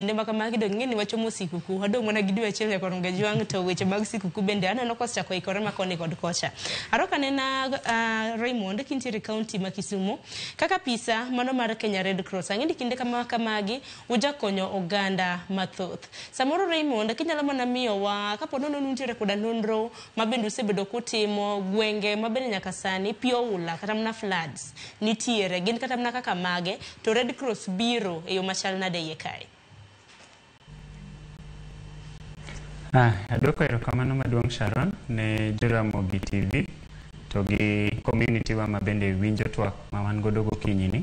Kinde ma kamagi dong' ing'e ni wachomo sikuku, wadong' mana gi dwe achiel nyaka Ronga Jwang' to weche mag sikuku bende aneno kosechako ikore ma koni kod kocha. Arok anena Raymond kintiere e kaunti ma Kisumu kaka pisa mano mar Kenya Red Cross. Ang'e ni kinde kama kamagi ujakonyo oganda mathoth. Samoro Raymond kinyalo mana miyowa kapo nono ni untiere koda nonro ma bende usebedo kutimo gwenge ma bende nyaka sani pi oula kata mana floods nitiere gin kata mana kaka mage to Red Cross biro e yo machal nade iye kae? Adwoko erokamano maduong' Sharon ne Joramogi TV to gi community wa ma bende winjo twak ma wan godo gokinyi ni.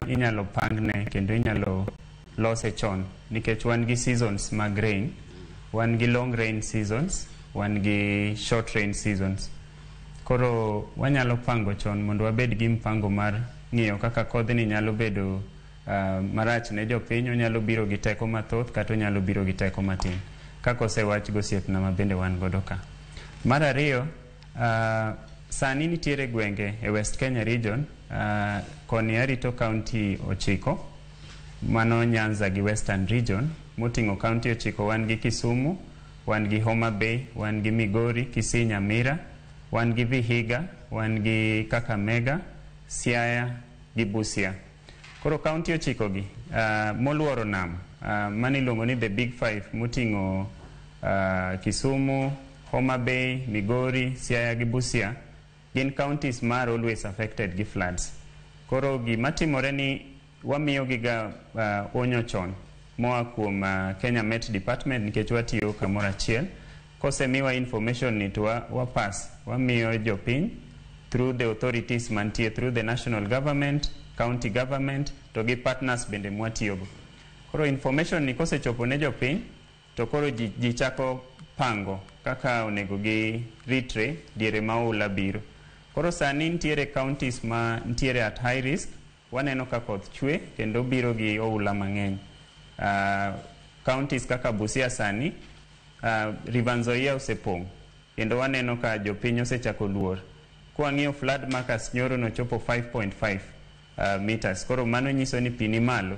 Inyalo pangne kendo inyalo lose chon nikech wan gi seasons mag rain, wan gi long rain seasons, wan gi short rain seasons. Koro wanyalo pango chon mondo wabed gi mpango mar ng'iyo kaka kodhni nyalo bedo marach ne jopiny, onyalo biro gi teko mathoth kata onyalo biro gi teko matin kaka osewach gosiepna ma bende wan godo ka. Mar ariyo, sani nitiere gwenge e West Kenya region, koni arito county 9, mano Nyanza gi Western region, moting'o county 9 wan gi Kisumu, wan gi Homa Bay, wan gi Migori, Kisii, Nyamira, wan gi Vihiga, wan gi Kakamega, Siaya gi Busia. Koro county 9 gi moluoro nam, mano iluongo ni the big five moting'o Kisumu, Homa Bay, Migori, Siaya gi Busia, gin counties mar always affected gi floods. Koro gima timore ni wamiyo giga onyo chon moa kuom Kenya Met Department nikech watiyo kamoro achiel. Kosemiwa information ni to wa pass, wamiyo jopiny through the authorities mantie, through the national government, county government to gi partners bende mwatiyogo. Koro information ni kosechopo ne jopiny to koro ji chako pango kaka onego gi ritre diere ma oula biro. Koro sani nitiere counties ma nitiere at high risk, waneno ka koth chwe kendo biro gi oula mang'eny. Counties kaka Busia sani, River Nzoia osepong' kendo waneno ka jopiny osechako luor. Kwang'iyo flood markers nyoro nochopo 5.5 meters, koro mano nyiso ni pi ni malo.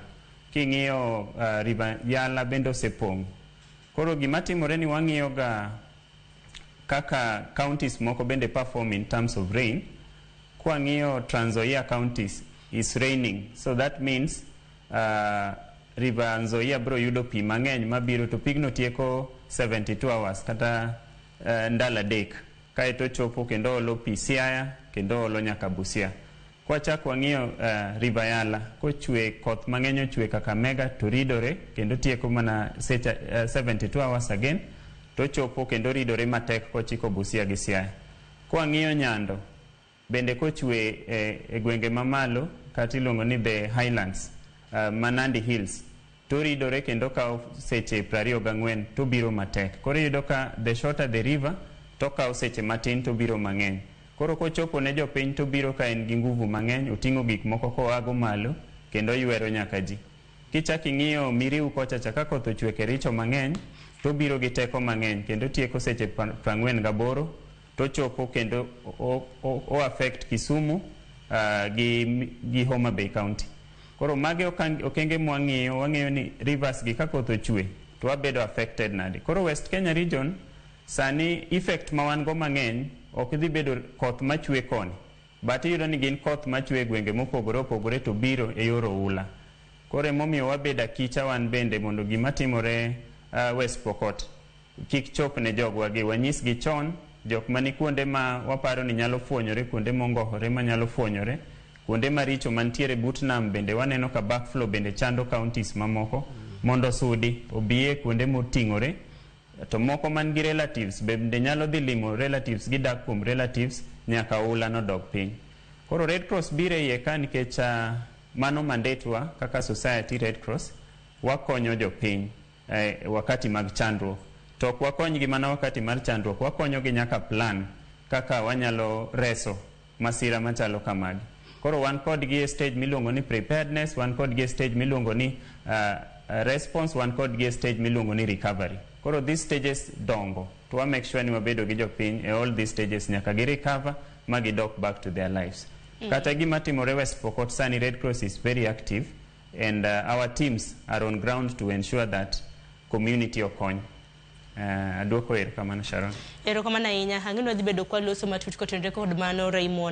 King'iyo River Yala bende osepong'. Koro gima timore ni wang'iyo ga kaka counties moko bende perform in terms of rain. Kwang'iyo Trans Nzoia counties is raining, so that means River Nzoia bro yudo pi mang'eny mabiro to pigno tieko 72 hours kata ndalo 3 kaeto chopo kendo olo pi Siaya kendo olo nyaka Busia. Kwachak wang'iyo River Yala kochwe koth mang'eny ochwe Kakamega to ridore kendo tieko mana seche 72 hours again to chopo kendo ridore matek kochiko Busia gi Siaya. Kwang'iyo Nyando bende kochwe e gwenge mamalo kata iluongo ni the Highlands, ma Nandi Hills, to ridore kendo kawo seche 24 to biro matek. Koro iyudo ka the shorter the river to kawo seche matin to biro mang'eny. Koro kochopo ne jopiny to biro ka en gi nguvu mang'eny, oting'o gik moko koago malo kendo ywero nyaka ji. Kichak ing'iyo Miriu kocha cha ka koth ochwe Kericho mang'eny to biro gi teko mang'eny kendo tieko seche 48 to chopo kendo o affect Kisumu gi Homa Bay County. Koro mage okenge mwang'iyo, wang'iyo ni rivers gi ka koth ochwe to wabedo affected nade. Koro West Kenya region sani effect ma wan go mang'eny ok dhi bedo koth machwe koni, but iyudo ni gin koth machwe e gwenge mopogore opogore to biro e yor oula. Koro emomiyo wabedo akicha wan bende mondo gima timore West Pokot kik chop ne jogwa gi, wanyisgi chon jok mani kuonde ma waparo ni nyalo fuonyore, kuonde mongohore manyalo fuonyore, kuonde maricho mantiere but nam bende waneno ka backflow bende chando counties mamoko mondo osudi obi e kuonde moting'ore. To moko man gi relatives bende nyalo dhi limo relatives, gidak kuom relatives nyaka oula nodog piny. Koro Red Cross biro e iye ka nikech mano mandate wa kaka society Red Cross, wakonyo jopiny wakati mag chandruok. To ok wakonygi mana wakati mar chandruok, wakonyogi nyaka plan kaka wanyalo reso masira machalo kamagi. Koro wan kodgi e stage miluongo ni preparedness, wan kodgi e stage miluongo ni response, wan kodgi e stage miluongo ni recovery. Koro these stages dongo to wa make sure ni wabedo gi jopiny e all these stages nyaka gi recover ma gidok back to their lives. Kata gima timore West Pokot sani, Red Cross is very active. And our teams are on ground to ensure that community okony. Aduoko erokamano, Sharon. Erokamano ahinya. Ang'e ni wadhi bedo kwaloso matut kotenore kod mano, Raymond.